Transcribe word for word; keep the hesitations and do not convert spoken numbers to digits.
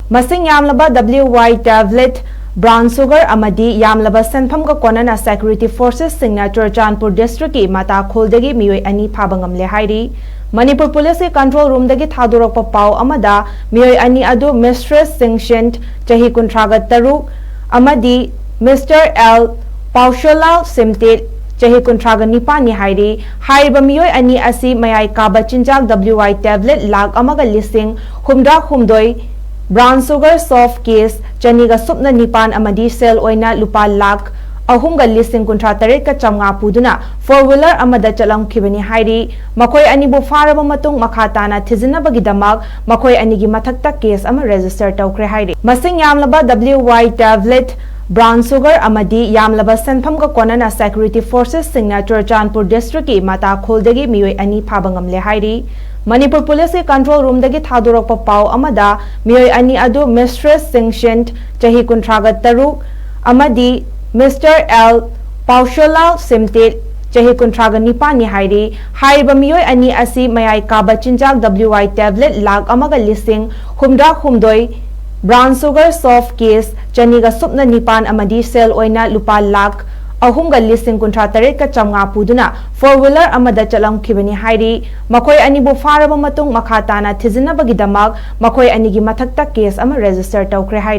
ꯃꯁꯤꯡ ꯌꯥꯝꯂꯕ W Y tablet, brown sugar ꯑꯃꯗꯤ ꯌꯥꯝꯂꯕ ꯁꯦꯟꯐꯝꯒ ꯀꯣꯟꯅꯅ security forces ꯁꯤꯡꯅ ꯆꯨꯔꯆꯥꯟꯄꯨꯔ district ꯀꯤ ꯃꯇꯥꯈꯣꯜꯗꯒꯤ ꯃꯤꯑꯣꯏ ꯑꯅꯤ ꯐꯥꯕ ꯉꯝꯂꯦ ꯍꯥꯏꯔꯤ꯫ ꯃꯅꯤꯄꯨꯔ ꯄꯨꯂꯤꯁꯀꯤ control room ꯗꯒꯤ ꯊꯥꯗꯣꯔꯛꯄ ꯄꯥꯎ ꯑꯃꯗ ꯃꯤꯑꯣꯏ ꯑꯅꯤ ꯑꯗꯨ Mistress ꯁꯤꯡꯁꯤꯟ, ꯆꯍꯤ ꯀꯨꯟꯊ꯭ꯔꯥꯒ ꯇꯔꯨꯛ, ꯑꯃꯗꯤ Mister L ꯄꯥꯎꯁꯣꯂꯥꯜ ꯁꯤꯝꯇꯦꯠ, ꯆꯍꯤ ꯀꯨꯟꯊ꯭ꯔꯥꯒ ꯅꯤꯄꯥꯟꯅꯤ ꯍꯥꯏꯔꯤ꯫ ꯍꯥꯏꯔꯤꯕ ꯃꯤꯑꯣꯏ ꯑꯅꯤ ꯑꯁꯤ ꯃꯌꯥꯏ ꯀꯥꯕ ꯆꯤꯟꯖꯥꯛ W Y tablet ꯂꯥꯈ ꯑꯃꯒ ꯂꯤꯁꯤꯡ ꯍꯨꯝꯗ꯭ꯔꯥ ꯍꯨꯝꯗꯣꯏ, brown sugar soft case ꯆꯅꯤꯒ ꯁꯨꯞꯅ ꯅꯤꯄꯥꯟ ꯑꯃꯗꯤ ꯁꯦꯜ ꯑꯣꯏꯅ ꯂꯨꯄꯥ ꯂꯥꯈ ꯑꯍꯨꯝꯒ ꯂꯤꯁꯤꯡ ꯀꯨꯟꯊ꯭ꯔꯥ ꯇꯔꯦꯠꯀ ꯆꯥꯝꯃꯉꯥ ꯄꯨꯗꯨꯅ four wheeler ꯑꯃꯗ ꯆꯠꯂꯝꯈꯤꯕꯅꯤ ꯍꯥꯏꯔꯤ꯫ ꯃꯈꯣꯏ ꯑꯅꯤꯕꯨ ꯐꯥꯔꯕ ꯃꯇꯨꯡ ꯃꯈꯥ ꯇꯥꯅ ꯊꯤꯖꯤꯟꯅꯕꯒꯤꯗꯃꯛ ꯃꯈꯣꯏ ꯑꯅꯤꯒꯤ ꯃꯊꯛꯇ case ꯑꯃ register ꯇꯧꯈ꯭ꯔꯦ ꯍꯥꯏꯔꯤ꯫ ꯃꯁꯤꯡ ꯌꯥꯝꯂꯕ W Y tablet, brown sugar ꯑꯃꯗꯤ ꯌꯥꯝꯂꯕ ꯁꯦꯟꯐꯝꯒ ꯀꯣꯟꯅꯅ security forces ꯁꯤꯡꯅ ꯆꯨꯔꯆꯥꯟꯄꯨꯔ district ꯀꯤ ꯃꯇꯥꯈꯣꯜꯗꯒꯤ ꯃꯤꯑꯣꯏ ꯑꯅꯤ ꯐꯥꯕ ꯉꯝꯂꯦ ꯍꯥꯏꯔꯤ꯫ ꯃꯅꯤꯄꯨꯔ ꯄꯨꯂꯤꯁꯀꯤ control room ꯗꯒꯤ ꯊꯥꯗꯣꯔꯛꯄ ꯄꯥꯎ ꯑꯃꯗ ꯃꯤꯑꯣꯏ ꯑꯅꯤ ꯑꯗꯨ Mistress ꯁꯤꯡꯁꯤꯟ, ꯆꯍꯤ ꯀꯨꯟꯊ꯭ꯔꯥꯒ ꯇꯔꯨꯛ, ꯑꯃꯗꯤ Mister L ꯄꯥꯎꯁꯣꯂꯥꯜ ꯁꯤꯝꯇꯦꯠ, ꯆꯍꯤ ꯀꯨꯟꯊ꯭ꯔꯥꯒ ꯅꯤꯄꯥꯟꯅꯤ ꯍꯥꯏꯔꯤ꯫ ꯍꯥꯏꯔꯤꯕ ꯃꯤꯑꯣꯏ ꯑꯅꯤ ꯑꯁꯤ ꯃꯌꯥꯏ ꯀꯥꯕ ꯆꯤꯟꯖꯥꯛ W Y tablet ꯂꯥꯈ ꯑꯃꯒ ꯂꯤꯁꯤꯡ ꯍꯨꯝꯗ꯭ꯔꯥ ꯍꯨꯝꯗꯣꯏ, brown sugar soft case ꯆꯅꯤꯒ ꯁꯨꯞꯅ ꯅꯤꯄꯥꯟ ꯑꯃꯗꯤ ꯁꯦꯜ ꯑꯣꯏꯅ ꯂꯨꯄꯥ ꯂꯥꯈ ꯑꯍꯨꯝꯒ ꯂꯤꯁꯤꯡ ꯀꯨꯟꯊ꯭ꯔꯥ ꯇꯔꯦꯠꯀ ꯆꯥꯝꯃꯉꯥ ꯄꯨꯗꯨꯅ four wheeler ꯑꯃꯗ ꯆꯠꯂꯝꯈꯤꯕꯅꯤ ꯍꯥꯏꯔꯤ꯫ ꯃꯈꯣꯏ ꯑꯅꯤꯕꯨ ꯐꯥꯔꯕ ꯃꯇꯨꯡ ꯃꯈꯥ ꯇꯥꯅ ꯊꯤꯖꯤꯟꯅꯕꯒꯤꯗꯃꯛ ꯃꯈꯣꯏ ꯑꯅꯤꯒꯤ ꯃꯊꯛꯇ case ꯑꯃ register ꯇꯧꯈ꯭ꯔꯦ ꯍꯥꯏꯔꯤ꯫